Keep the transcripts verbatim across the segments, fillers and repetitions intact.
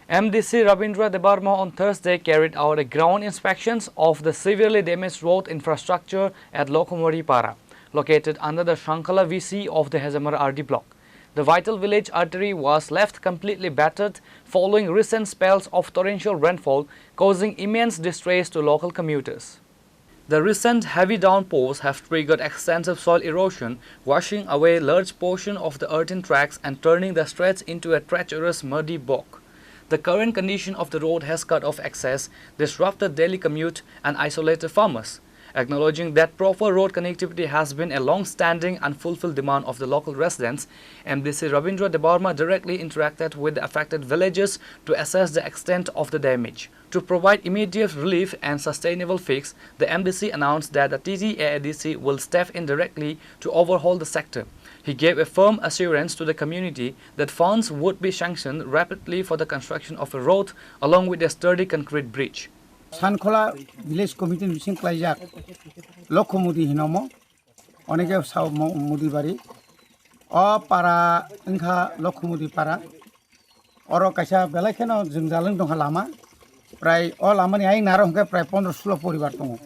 M D C Rabindra Debbarma on Thursday carried out a ground inspections of the severely damaged road infrastructure at Lokhomudi Para, located under the Shankhala V C of the Hejamara R D block. The vital village artery was left completely battered following recent spells of torrential rainfall, causing immense distress to local commuters. The recent heavy downpours have triggered extensive soil erosion, washing away large portion of the earthen tracks and turning the stretch into a treacherous muddy bog. The current condition of the road has cut off access, disrupted daily commute, and isolated farmers. Acknowledging that proper road connectivity has been a long-standing and fulfilled demand of the local residents, M D C Rabindra Debbarma directly interacted with the affected villages to assess the extent of the damage. To provide immediate relief and sustainable fix, the M D C announced that the T T A A D C will step in directly to overhaul the sector. He gave a firm assurance to the community that funds would be sanctioned rapidly for the construction of a road along with a sturdy concrete bridge. Sankhola Village Committee ni bising klaijak Lokho Mudi hinomo, oneke sao mo-, Mudi bari. O para wngkha Lokho Mudi para. Oro kaisa belai kheno jwngjal wng tongkha lama. Prai o lamani ayang naro hwnkhe prai pondro sulo poribar tongo.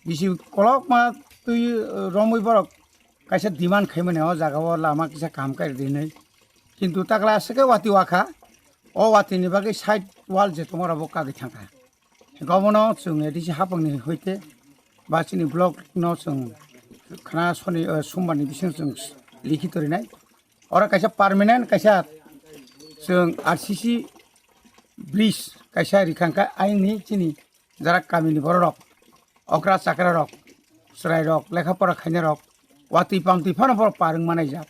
Bisi kolokma twi, eh, romwi borok kaisa demand khaimani o jaga o lama kisa kaham kari rinwi. Kintu takla aswk khe wati wakha, o watini bagwi side wall je tongma rok bo kagwi thangkha. Gobono chwng A D C hapangni hoite ba chini block no chwng khna soni, eh, sombarni bising chwng likhi torinai. Oro kaisa permanent kaisa chwng R C C bridge kaisa rikhangkha aini chini jara kamini bororok, okra chakra rok, chwrai rok, lekha pora khainai rok, watwi pamtwi phano borok par wng manai jak.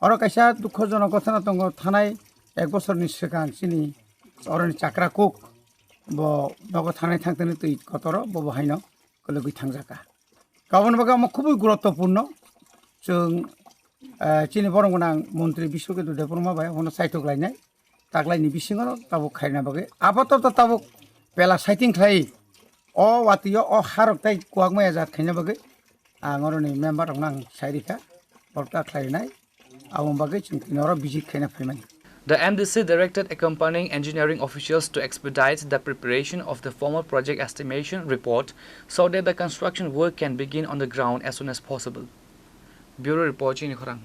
Oro kaisa dukhojonok ghotona tongo, thanai ek bosorni swkang chini oroni chakra kuk bo nogo thanai thangtani twi kotoro bo bo haino kwlwgwi thangjaka. Kaboni bagwi omo khubui guruttopurno. Chwng, eh, chini borok gwnang montri Biswaketu Debbarma bai omono saitok lainai, taklaini bisingo tabuk khaina bagwi. Apatoto tabuk pela saiting khlai o watio o harok tai kuak maya jat khaina bagwi ang oroni member rokno ang sai rikha, borok ta khlainai. Aboni bagwi chwng tini oro visit khaina phaimani. The M D C directed accompanying engineering officials to expedite the preparation of the formal project estimation report so that the construction work can begin on the ground as soon as possible. Bureau report, Chini Khorang.